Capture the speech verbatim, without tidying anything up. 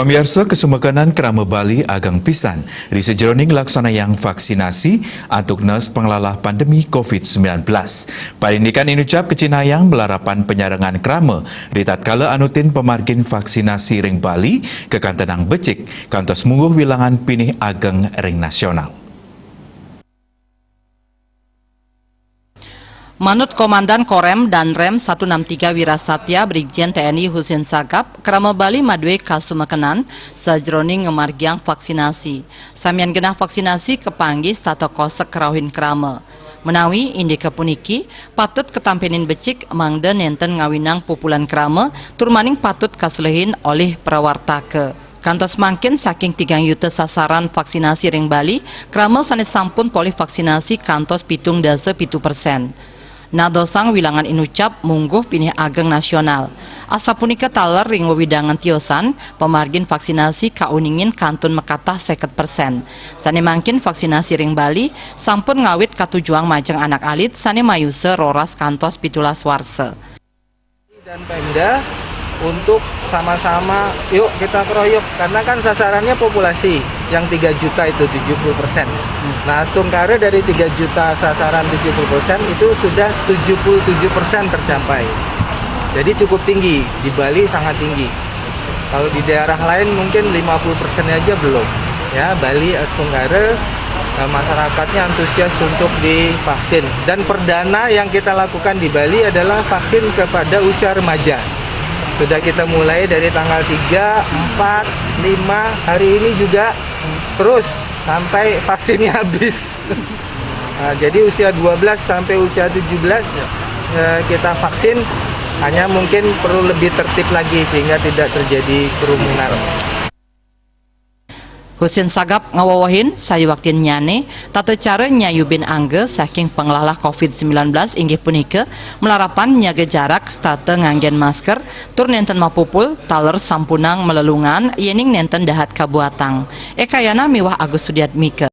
Pamiarsa, kasumekenan krama Bali ageng pisan ri sajeroning laksanayang vaksinasi antuk nes panglalah pandemi covid sembilan belas. Parindikan inucap kacinayang malarapan panyarengan krama ri tatkala anutin pamargin vaksinasi ring Bali kakantenang becik kantos mungguh wilangan pinih ageng ring nasional. Manut Komandan Korem Danrem satu enam tiga Wirasatya Brigjen T N I Husin Sagap, krama Bali madué kasumekenan sajeroning ngamargiang vaksinasi. Samian genah vaksinasi kapanggih setata kosek karauhin krama. Menawi indike puniki, patut katampenin becik mangda nenten ngawinang pupulan krama tur maning patut kaselehin olih prawartaka. Kantos mangkin saking tigang yuta sasaran vaksinasi ring Bali, krama sane sampun polih vaksinasi kantos pitung dasa pitu persen. Nadosang wilangan inucap mungguh pinih ageng nasional. Asapunika taler ring wewidangan tiosan, pamargin vaksinasi kauningin kantun makatah seket persen. Sane mangkin vaksinasi ring Bali sampun ngawit katujuang majeng anak alit sane mayusa roras kantos pitulas warsa. Dan Pemda untuk sama-sama, yuk kita keroyok, karena kan sasarannya populasi yang tiga juta itu tujuh puluh persen. Nah, Astungkara dari tiga juta sasaran tujuh puluh persen itu sudah tujuh puluh tujuh persen tercapai. Jadi cukup tinggi, di Bali sangat tinggi. Kalau di daerah lain mungkin lima puluh persen aja belum. Ya, Bali, Astungkara, eh, masyarakatnya antusias untuk divaksin. Dan perdana yang kita lakukan di Bali adalah vaksin kepada usia remaja. Sudah kita mulai dari tanggal tiga, empat, lima, hari ini juga terus sampai vaksinnya habis. Nah, jadi usia dua belas sampai usia tujuh belas, eh, kita vaksin, hanya mungkin perlu lebih tertib lagi sehingga tidak terjadi kerumunan. Husin Sagap ngawewehin sayuwaktinnyane, tata cara nyayubin angga saking panglalah covid sembilan belas inggih punika malarapan nyaga jarak, setata nganggen masker, tur nenten mapupul taler sampunang malelungan yening nenten dahat kabuatang. Ekayana miwah Agus Sudiatmika.